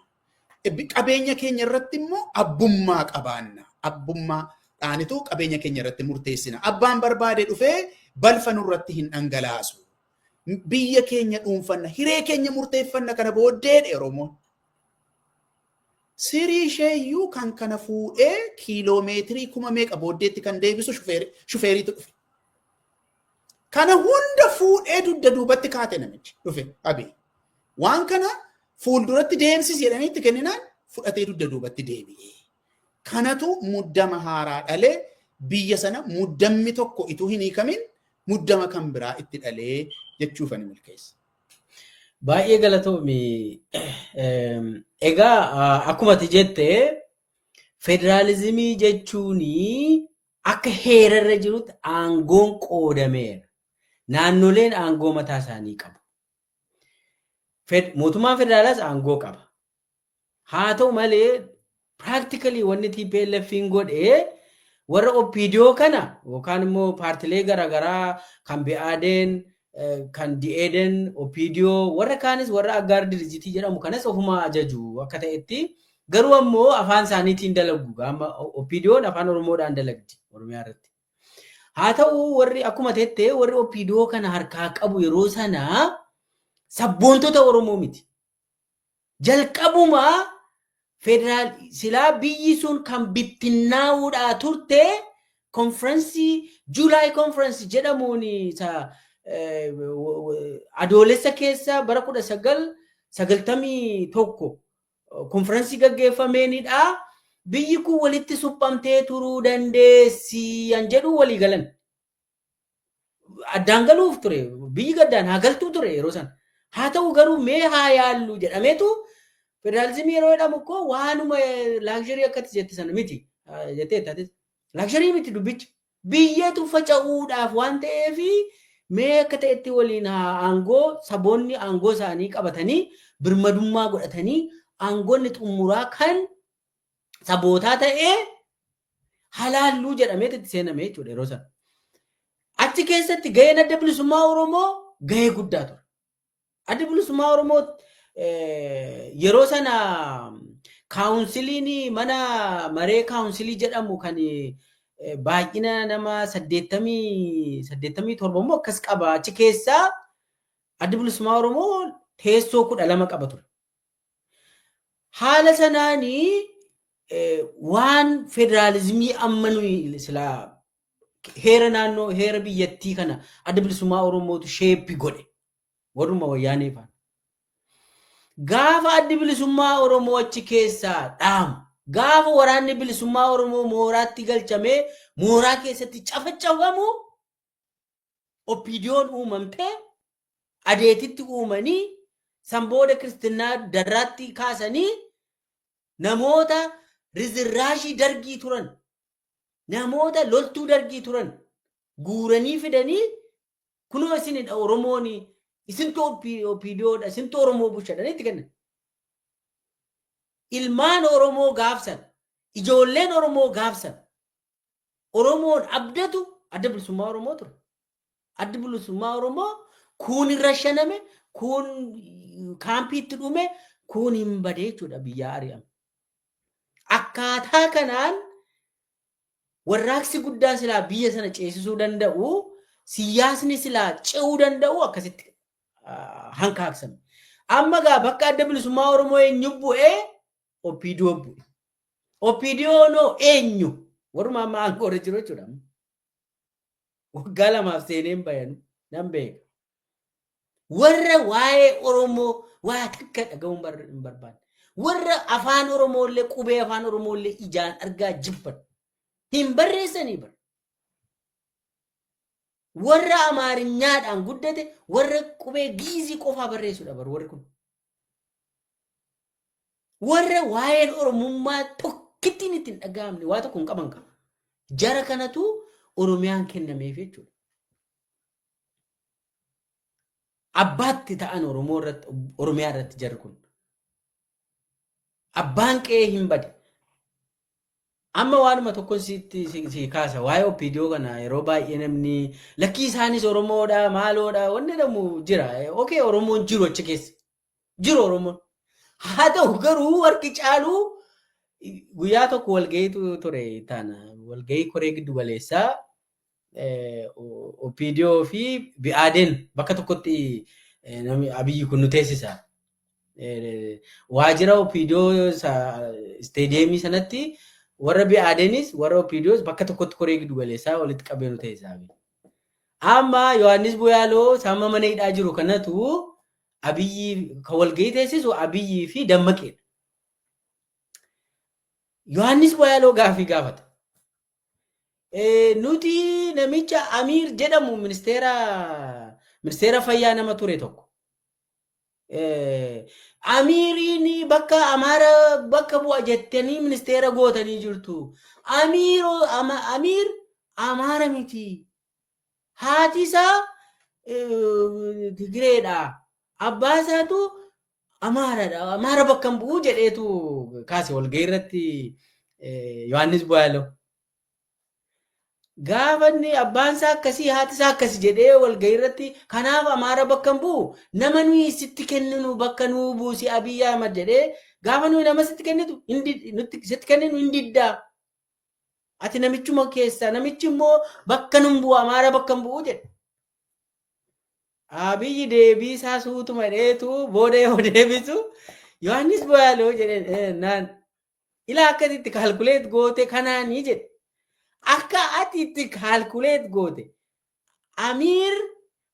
Speaker 2: Qabeenya keenya irratti immoo abbummaa qabaanna. Abbummaa dhaanitu qabeenya keenya irratti murteessina. Abbaan barbaade dhufee balfa nurratti hin dhangalaasu. Biyya keenya dhuunfanna, hiree keenya murteeffanna kana booddeedha Oromoon. Sirii isheeyyuu kan kana fuudhee kiiloomeetirii kuma meeqa booddeetti kan deebisu shufeeriitu dhufe. Kana hunda fuudhee dugda duubatti kaate namichi dhufe Abiy. Waan kana fuulduratti deemsisi jedhanii itti kenninaan fudhatee dugda duubatti deebi'e. Kanatu muddama haaraa dhalee, biyya sana muddammi tokko ituu hin hiikamin muddama kan biraa itti dhalee jechuuf ani milkeessa.
Speaker 1: Baay'ee galatoomi. Egaa akkuma ati jette, federaalizimii jechuun akka heerarra jirutti aangoon qoodameera. Naannoleen aangoo mataa isaanii qabu. Mootummaan federaalaas aangoo qaba. Haa ta'u malee, practically wanni TPLF'n godhee warra OPDO kana yookaan immoo paartilee garaagaraa kan BADN, kan DADN, OPDO, warra kaanis, warra Aggaar Dirijitii jedhamu kanas ofuma ajaju akka ta'etti, garuu ammoo afaan isaaniitiin dalagu. Amma OPDO'n afaan Oromoodhaan dalagdi Oromiyaa irratti. Haa ta'u, warri akkuma tette warri OPDO kana harkaa qabu yeroo sana sabboontota Oromoo miti. Jalqabumaa federaal silaa biyyi sun kan bittinnaa'uudhaa turte konfiraansii July Conference jedhamuun isa Adoolessa keessa bara 1991 konfiraansii gaggeeffameenidha. Biyyi kun walitti suphamtee turuu dandeessi an jedhu walii galan. Addaan galuuf ture. Biyyi gaddaan haa galtuu ture yeroo sana. Haa ta'u garuu mee haa yaallu jedhameetu. Federaalizimii yeroo jedhamu koo waanuma luxury akkatti jette sana miti jettee taates. Luxury miti dubbichi. Biyyatu faca'uudhaaf waan ta'eef, mee akka ta'etti waliin haa aangoo saboonni aangoo isaanii qabatanii birmadummaa godhatanii, aangoonni xumuraa kan sabootaa ta'ee halaalluu jedhamee itti seename jechuudha yeroo sana. Achi keessatti gaheen Adda Bilisummaa Oromoo gahee guddaa ture. Adda Bilisummaa Oromoo yeroo sana counciliin, mana maree council jedhamu kan Baay'ina nama 87 immoo akkas qaba. Achi keessaa Addi Bilisummaa Oromoo teessoo 12 qaba ture. Haala sanaanii waan federaalizimii amma nuyi silaa heera naannoo, heera biyyattii kana Adda Bilisummaa Oromootu shape godhe, warruma Wayyaanee faana. Gaafa Addi Bilisummaa Oromoo achi keessaa dhaamu, gaafa Waraanni Bilisummaa Oromoo mooraatti galchamee mooraa keessatti cafacafamu, OPDOn uumamtee adeetitti uumanii, san booda kiristinnaa darraatti kaasanii, namoota rizirraashii Dargii turan, namoota loltuu Dargii turan guuranii fidanii, kunoo isinidha Oromoon, isintu OPDOdha, isintu Oromoo bulchadhanii itti kennan. Ilmaan Oromoo gaafsan, ijoolleen Oromoo gaafsan, Oromoon abdatu Adda Bilisummaa Oromoo ture. Addi Bilisummaa Oromoo kuun irra shaname, kuun kaampiitti dhume, kuun hin bade jechuudha, biyyaa ari'ame. Akkaataa kanaan warraaqsi guddaan silaa biyya sana ceesisuu danda'u, siyaasni silaa ce'uu danda'u akkasitti hankaaksame. Amma gaa bakka Adda Bilisummaa Oromoo eenyu bu'ee? OPDO bu'e. OPDO eenyu? Warruma amma aangoo irra jiru jechuudha. Waggaa 2f seeneen bayan nan beeka. Warra waa'ee Oromoo waa takka dhaga'uu hin barbaanne. Warra afaan Oromoo illee, qubee afaan Oromoo illee ijaan argaa jibban. Hin barreessanii bara. Warra Amaarinyaadhaan guddate, warra qubee Giizii qofaa barreessudha bara warri kun. Warra waa'een Oromummaa tokkittiin itti hin dhaga'amne, waa tokko hin qaban qaba. Jara kanatu Oromiyaan kennameef jechuudha. Abbaatti ta'an Oromoo irratti, Oromiyaa irratti jarri kun. Abbaan qe'ee hin bade. Amma waanuma tokkon sitti si kaasa, waa'ee OPDO kana yeroo baay'ee namni lakkii isaanis Oromoodha, maaloodha wanni jedhamu jira. Okay, Oromoon jiru achi keessa. Jiru Oromoon. Haa ta'u garuu harki caaluu, guyyaa tokko walga'iitu ture taana, walga'ii koree giddu galeessaa OPDO fi BADN bakka tokkotti namni Abiyyi kun nu teessisa. Waajjira OPDO isteediyeemii sanatti warra BADNis warra OPDOs bakka tokkotti koree giddu galeessaa walitti qabee nu teessisa. Amma Yohaannis Buyaaloo sama mana hidhaa jiru kanatu Abiyyi kan walga'ii teessisu Abiyyii fi Dammaqeedha. Yohaannis Buyaaloo gaafii gaafata. Nuti namicha Amiir jedhamu, ministeera fayyaa nama ture tokko. Amiiriin bakka Amaara bakka bu'a jettanii ministeera gootanii jirtu. Amiir Amaara miti. Haati isaa Tigireedha. Abbaa isaatu Amaaradha. Amaara bakka hin bu'uu jedheetu kaase walgahii irratti Yohaannis Bu'aaloo. Gaafa inni abbaan isaa akkasii, haati isaa akkasi jedhee walgahii irratti, kanaaf Amaara bakka hin bu'u, nama nuyi sitti kenninu bakka nuu buusi Abiyyi Ahmad jedhee, gaafa nuyi nama sitti kennitu sitti kenninu hin diddaa. Ati namichuma keessaa, namichi immoo bakka nun bu'u, Amaara bakka hin bu'u jedhe. Abiyyi deebii isaa suutuma dheetu booda yoo deebisu, Yohaannis Bu'aaloo jedheen naan, ilaa akkasitti itti calculate goote kanaanii jedhe. Akka ati itti calculate goote, Amiir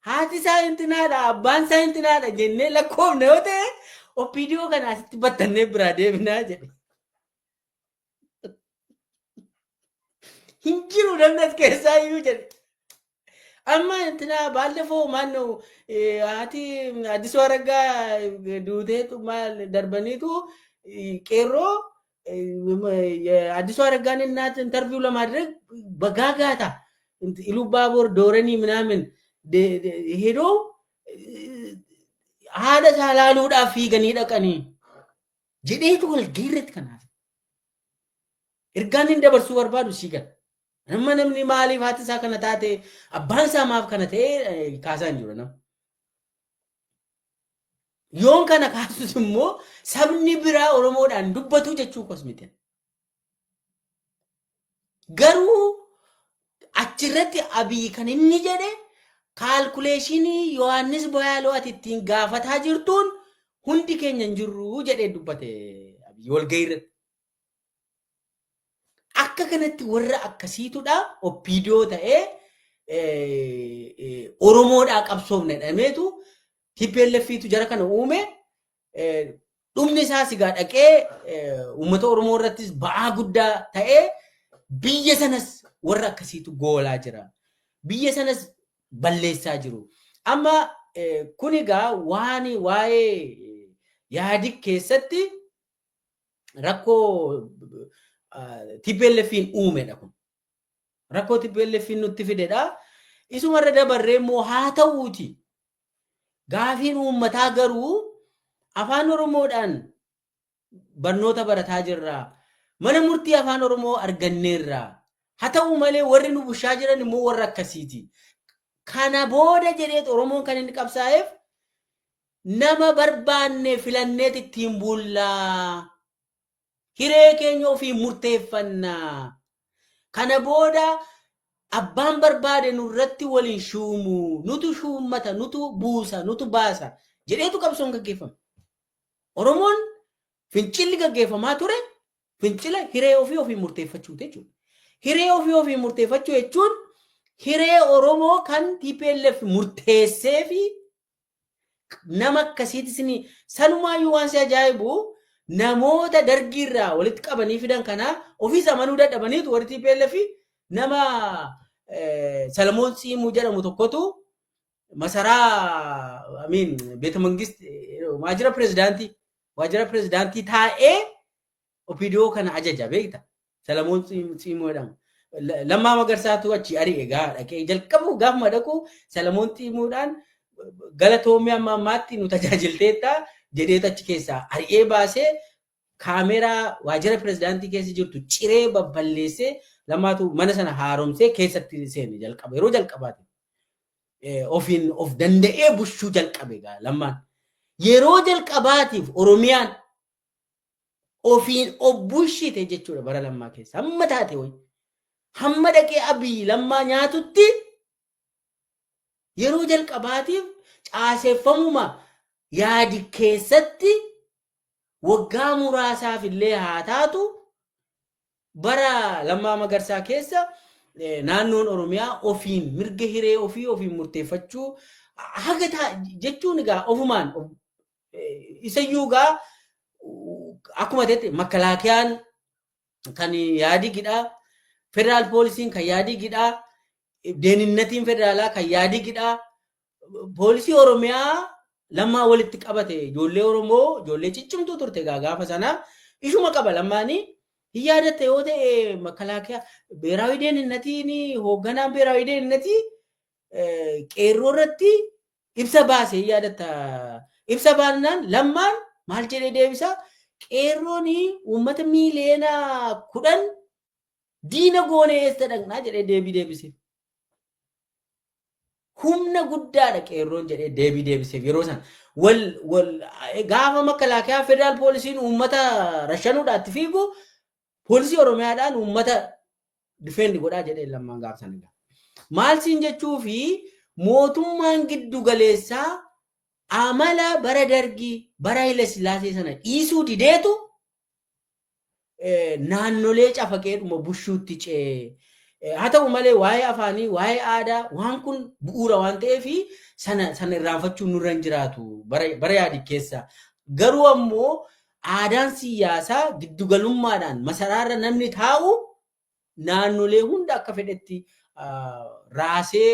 Speaker 1: haati isaa intinaadha, abbaan isaa intinaadha jennee lakkoofne yoo ta'e, OPDO kana asitti battannee biraa deebinaa jedhe. Hin jiru namni as keessaa iyyuu jedhe. Amma intinaa baallafoo maannoo haati Addisuu Araggaa duuteetu maal darbaniitu qeerroo Addisuu Araggaan እናት interview ለማድረግ በጋጋታ ኢሉባቦር ዶረኒ ምናምን ሄዶ haadha isaa laaluudhaaf fiiganii dhaqanii jedheetu walgahii irratti kanaaf. Ergaan inni dabarsuu barbaadu sii gala. Amma namni maaliif haati isaa kana taate, abbaan isaa maaf kana ta'e kaasaa hin jiru nama. Yoon kana kaasus immoo sabni biraa Oromoodhaan dubbatu jechuu kos miti. Garuu Achirratti Abiyyi kan inni jedhe, "Calculation Yohaannis Boyaaloo ati ittiin gaafataa jirtuun hundi keenya hin jirru," jedhee dubbate Abiyyi walgahii irratti. Akka kanatti warra akkasiitudha OPDO ta'ee Oromoodhaa qabsoofne jedhameetu TPLFitu jara kana uume. Dhumni isaa sigaa dhaqee uummata Oromoo irrattis ba'aa guddaa ta'ee, biyya sanas warra akkasiitu goolaa jira. Biyya sanas balleessaa jiru. Amma kun egaa waan waa'ee yaadik keessatti rakkoo TPLFiin uumedha kun. Rakkoo TPLFiin nutti fidedha. Isumarra dabarree immoo haa ta'uuti. Gaafiin uummataa garuu afaan Oromoodhaan barnoota barataa jirra. Mana murtii afaan Oromoo arganneerra. Haa ta'u malee warri nu bushaa jiran immoo warra akkasiiti. Kana booda jedheet Oromoon kan inni qabsaa'eef nama barbaanne filanneet ittiin bullaa. Hiree keenya ofii murteeffannaa. Kana booda abbaan barbaade nurratti waliin shuumu. Nutu shuummata, nutu buusa, nutu baasa jedheetu qabsoon gaggeeffame. Oromoon fincilli gaggeeffamaa ture fincila hiree ofii ofii murteeffachuu jechuudha. Hiree ofii ofii murteeffachuu jechuun hiree Oromoo kan TPLF murteessee fi nama akkasiitis ni sanumaayyuu. Waan si ajaa'ibu, namoota dargiirraa walitti qabanii fidan kana ofiis amanuu dadhabaniitu warri TPLF nama Salamoon Tsiimuu jedhamu tokkotu masaraa, amiin, beeta mangist waajjira pirezidaantii taa'ee OPDO kana ajaja, beekta. Salamoon Tsiimuu jedhama. Lammaa Magarsaatu achi ari'e. Gaa dhaqee jalqabu gaafuma dhaqu Salamoon Tsiimuudhaan "Galatoomii, amma ammaatti nu tajaajilteetta" jedheetu achi keessaa ari'ee baasee, kaameraa waajjira pirezidaantii keessa jirtu ciree babballeessee, Lammaatu mana sana haaromsee keessatti seene jalqaba yeroo jalqabaati. Ofiin of danda'ee bushuu jalqabe gaa Lammaan. Yeroo jalqabaatiif Oromiyaan ofiin of bushite jechuudha bara Lammaa keessa. Hamma taate wayi. Hamma dhaqee Abiyyi Lammaa nyaatutti yeroo jalqabaatiif caaseffamuma yaadi keessatti waggaa muraasaaf illee haa taatu, bara Lammaa Magarsaa keessa naannoon Oromiyaa ofiin mirga hiree ofii ofiin murteeffachuu haga jechuun egaa ofumaan isayyuu gaa akkuma ta'etti makkalaakiyaan kan yaadii gidhaa, federaal poolisiin kan yaadii gidhaa, deeninnatiin federaalaa kan yaadii gidhaa, poolisii Oromiyaa Lammaa walitti qabate, ijoollee Oromoo, ijoollee ciccimtuu turte egaa gaafa sana ishuma qaba Lammaanii. Hin yaadatte yoo ta'e, makalaakiyaa beeraawii deeninnatiin, hoogganaan beeraawii deeninnatii qeerroo irratti ibsa baase, hin yaadatta. Ibsa baannaan Lammaan maal jedhee deebisa? "Qeerroon uummata 10 miiliyoona diina goonee eessa dhaqnaa?" jedhee deebii deebise. Humna guddaadha qeerroon jedhee deebii deebiseef yeroo sana. Wal wal gaafa makalaakiyaa federaal poolisiin uummata rashanuudhaatti fiigu, poolisii Oromiyaadhaan uummata defend godhaa jedhee Lammaan gaafa sana. Maal siin jechuu fi mootummaan giddu galeessaa amala bara Dargii, bara Haile Sillaasee sana dhiisuu dideetu naannolee cafaqeedhuma bushuutti ce'ee. Haa ta'u malee waa'ee afaanii, waa'ee aadaa waan kun bu'uura waan ta'eef sana sana irraanfachuun nurra hin jiraatu bara yaadi keessa. Garuu ammoo aadaan siyaasaa giddugalummaadhaan masaraarra namni taa'u naannolee hunda akka fedhetti raasee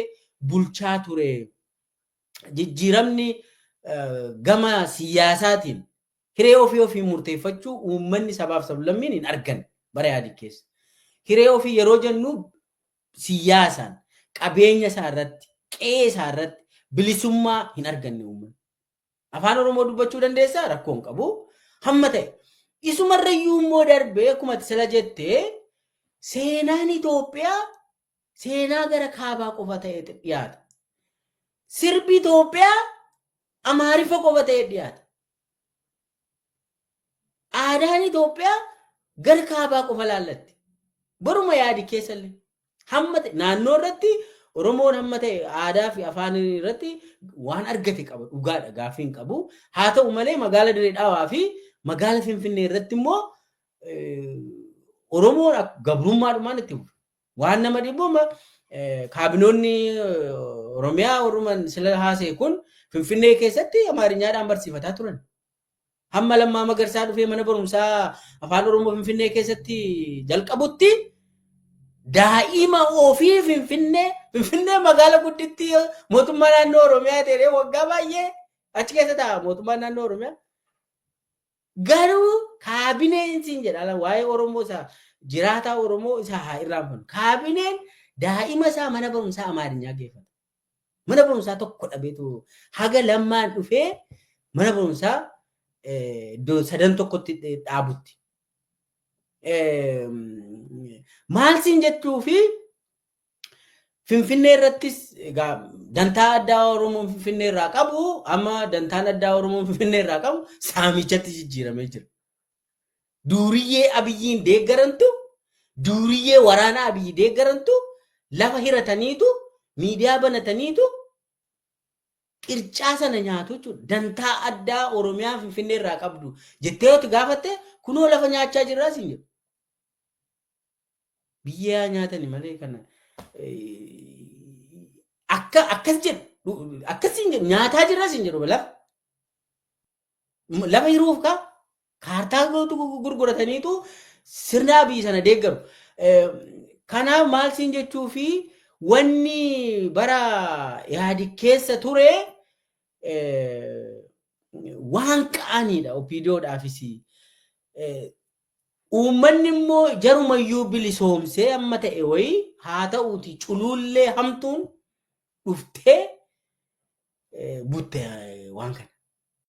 Speaker 1: bulchaa ture. Jijjiiramni gama siyaasaatiin hiree ofii ofii murteeffachuu uummanni sabaaf sablammiin hin argan bara yaadi keessa. Hiree ofii yeroo jennu siyaasaan, qabeenya isaa irratti, qe'ee isaa irratti bilisummaa hin arganne uummanni. Afaan Oromoo dubbachuu dandeessaa, rakkoo hin qabu. Hamma ta'e. Isumarrayyuu immoo darbee akkuma ati sila jettee seenaan Itoophiyaa seenaa gara kaabaa qofa ta'ee dhiyaata. Sirbi Itoophiyaa Amaariffa qofa ta'ee dhiyaata. Aadaan Itoophiyaa gara kaabaa qofa laallatti. Baruma yaadi keessallee. Hamma ta'e naannoo irratti Oromoon hamma ta'e aadaa fi afaan irratti waan argate qaba, dhugaadha, gaaffii hin qabu. Haa ta'u malee magaala Dirree Dhawaa fi magaala Finfinnee irratti immoo Oromoon gabrummaadhumaan itti fufe. Waan nama dhibu kaabinoonni Oromiyaa Oromoon sila haasa'e kun Finfinnee keessatti Amaarinyaadhaan barsiifataa turan. Hamma Lammaa Magarsaa dhufee mana barumsaa afaan Oromoo Finfinnee keessatti jalqabutti daa'ima ofii Finfinnee magaala gudditti mootummaa naannoo Oromiyaa ta'ee waggaa baay'ee achi keessa ta'a mootummaa naannoo Oromiyaa. Garuu kaabineen siin jedha, waa'ee Oromoo isaa, jiraataa Oromoo isaa haa irraanfannu. Kaabineen daa'ima isaa mana barumsaa Amaarinyaa geeffata. Mana barumsaa tokko dhabeetu haga Lammaan dhufee mana barumsaa iddoo sadan tokkotti dhaabutti. Maal siin jechuu fi Finfinnee irrattis egaa dantaa addaa Oromoon Finfinnee irraa qabu, amma dantaan addaa Oromoon Finfinnee irraa qabu saamichatti jijjiiramee jira. Duuriyyee Abiyyiin deeggarantu, duuriyyee waraana Abiyyi deeggarantu lafa hirataniitu, miidiyaa banataniitu qircaa sana nyaatu jechuudha. Dantaa addaa Oromiyaa Finfinnee irraa qabdu jettee yoo gaafatte, kunoo lafa nyaachaa jirraa siin jedhu. Biyya nyaatani malee kana akka akkas jedhu, akkasiin jedhu, nyaataa jirraa siin jedhu. Lafa hiruuf kaa kaartaa gurgurataniitu sirna Abiyyi sana deeggaru. Kanaaf maal siin jechuu fi wanni bara Ihaadig keessa ture waan qa'aniidha OPDOdhaafis. Uummanni immoo jarumayyuu bilisoomsee amma ta'e wayii haa ta'uuti, culuullee hamtuun dhuftee butte waan kana.